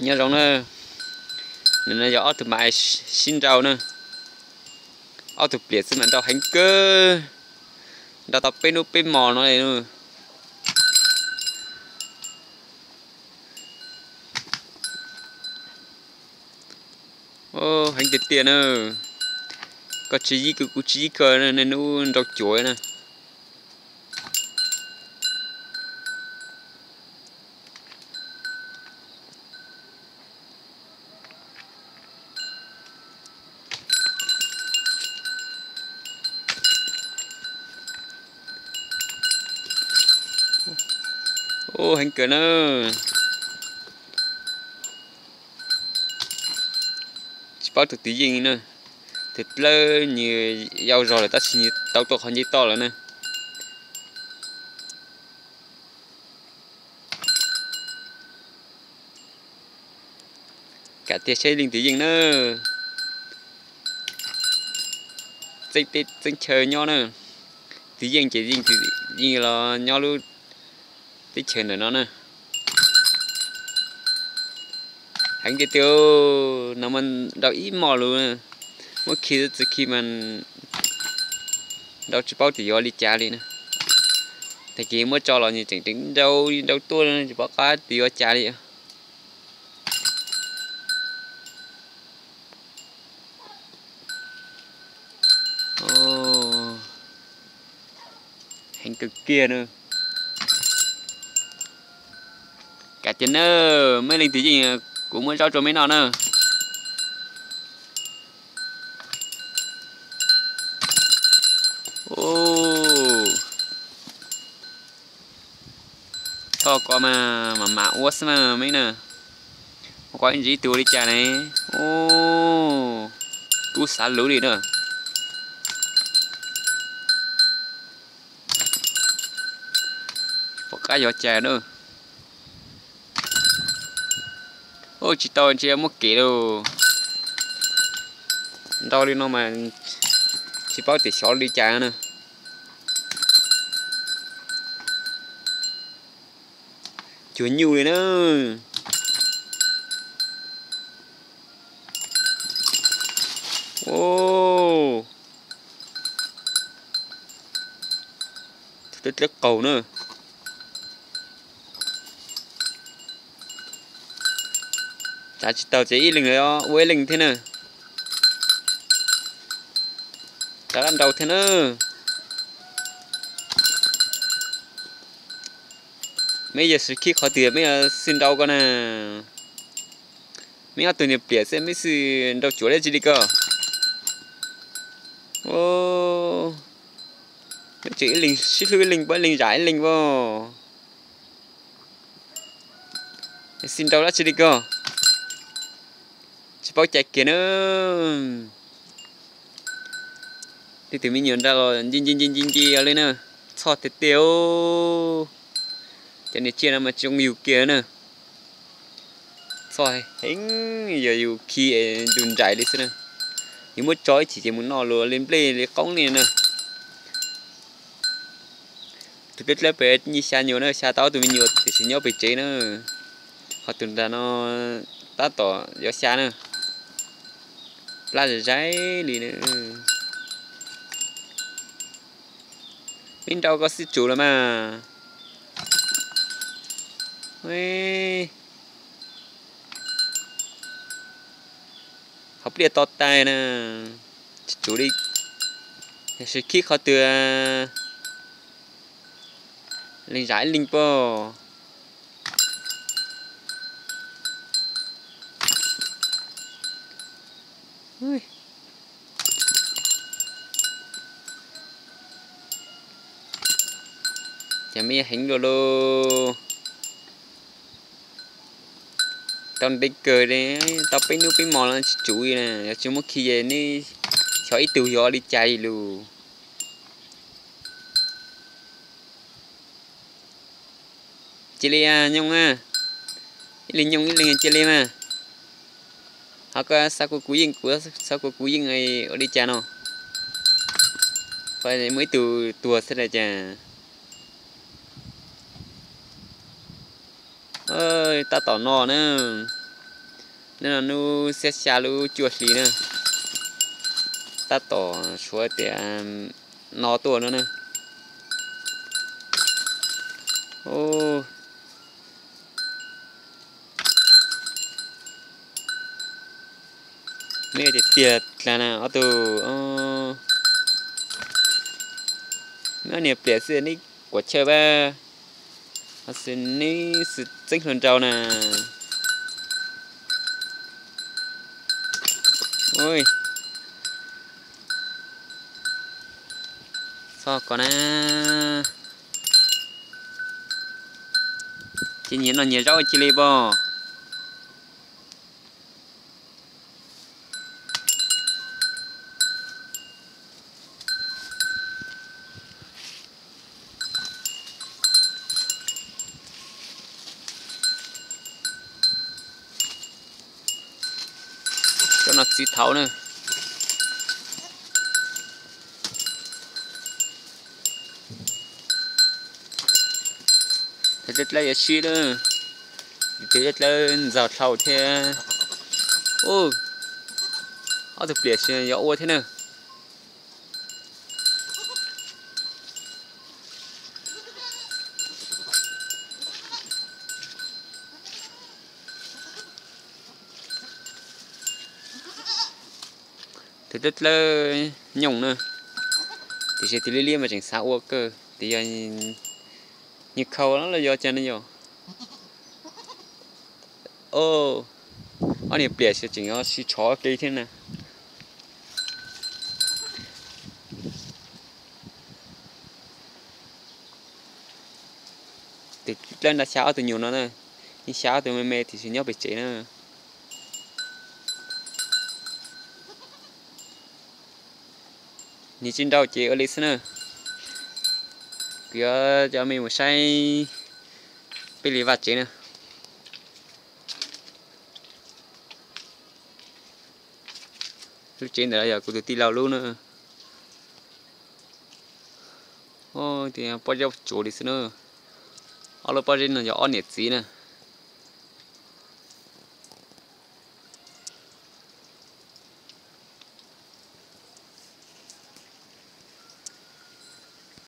Nyob zoo na, nws no yog ob tug mas sib nrau na, ob tug pliam xwb mas nrau heev kawg, nrau tau peb hnub peb hmos no li na. Heev tiag tiag na, koj tsis yig kuv, kuv tsis yig koj, niaj hnub nrau cuav na. Heev kawg na. Tsis paub tus twv yeej na, tus dlawb nws yau zog lawm tab sis nws tau tuaj qhov nce toj lawm na. Kam tiag seb leej twg yeej na. Txeeb teb txeeb chaw nyob na. Twg yeej ces yeej, yeej los nyob lub teb chaws ntawm no na. Heev tiag tiag, no mas nrau ib hmos lus, muab khi txwv khi mas nrau tsis paub tias yuav li cas li na. Tag kis muab tso los nws tseem tseem nrau nrau tuaj tsis paub qab tias yuav cas li. Heev kawg kiag na. Kam tiag na, mej leej twg yeej kuv muab zaub rau mej noj na. Thoj ko mas mam mam ua xwb mas meb na. Ua ko ib ntsis ib tug ua li cas ne. Kub xav luv li na. Pom qab yuav cas na. Tsis tau ntshe muab kev lauj. Nrau li no mas tsis paub tias xyov li cas na. Cuag nyuj li na. Tus dlawb dlawb qaug na. Tsav tsis tau ces ib leeg ua ib leeg thiab na. Tsav qab nrau thiab na. Meb yog sib khib qhov twg meb yuav xij nrau ko na. Meb ob tug niag pliam xwb meb xij nrau cuav dab tsi li ko. Meb tseem ib leeg sib hlub ib leeg, ib leeg zam ib leeg as. Xij nrau dab tsi li ko. Tsis paub cai kiag na. Tej tus me nyuam nrau los nce nce nce nce nce li na. Txhoj tiag tiag. Cov niag tsiaj no mas tsis zoo yus kiag na. Txhoj heev, yog yus khi ntus nraim li xwb na. Yus muab tso ib chim ces mus noj luag li nplej li qoob li na. Tus dlawb dlawb pem nyiag xya nyuam na, xya tau ob tug me nyuam tiam sis nyob pem tsev na. Ho tus nrag no tab tom yuav xya na. Plab zais li na. Meb nrau koj xwb tsum los mas. Hauv pliaj to tas na. Tsis tsum li. Yog sib khib qhov twg, leeg zam ib leeg pob. Ces meb heev dua lauj. Tau ntev kawg, tau peb hnub peb hmos los tsis tsum li na, yog tsis muab khi ces neb xyov ib tug yuav li cas li lus. Cia li nyooj, ib leeg nyooj ib leeg cia li mas. Ho koj xav kuv kuv yeej, kuv xav kuv kuv yeej ua li cas no. Muaj ib tug tuag xwb na cas. Tab tom no na. Hnub no hnub xiab xya lub cuaj hli na, tab tom suav tias no tuaj no na. Meb tiag tiag dlaag na ob tug. Meb ob niag pliam xwb neb kuam chaw pab, ho xwb neb xwb txeeb hluas nraug na. Txhob kov na, ces nyias noj nyias zaub cia li pom. Cov no txiv thaud na. Tus dlawb dlawb yuav sib lawm, tus dlawb dlawb ntxaug dlhau thiab. Ob tug pliam yuav ua thiab na. Tus dlawb dlawb nyooj na, tiam sis tus liab liab mas tseem xav ua kawg, tias yog nyias khaus los yog cas ne yog. Ob niag pliam tseem sib tshov ke thiab na. Tus dlawb nrad xyav ob tug nyuam no na, yeej xyav ob tug me me tiam sis nyob pem tsev na. Nws tsis nrau ces ua li xwb na. Kuv yuav coj mej mus saib peb li vaj tsev na. Lub tsev ntawm no yog kuv tus tij laug lub na. Pob zeb tsuav li xwb na. Ob lub pob zeb no yog ob niam txiv na.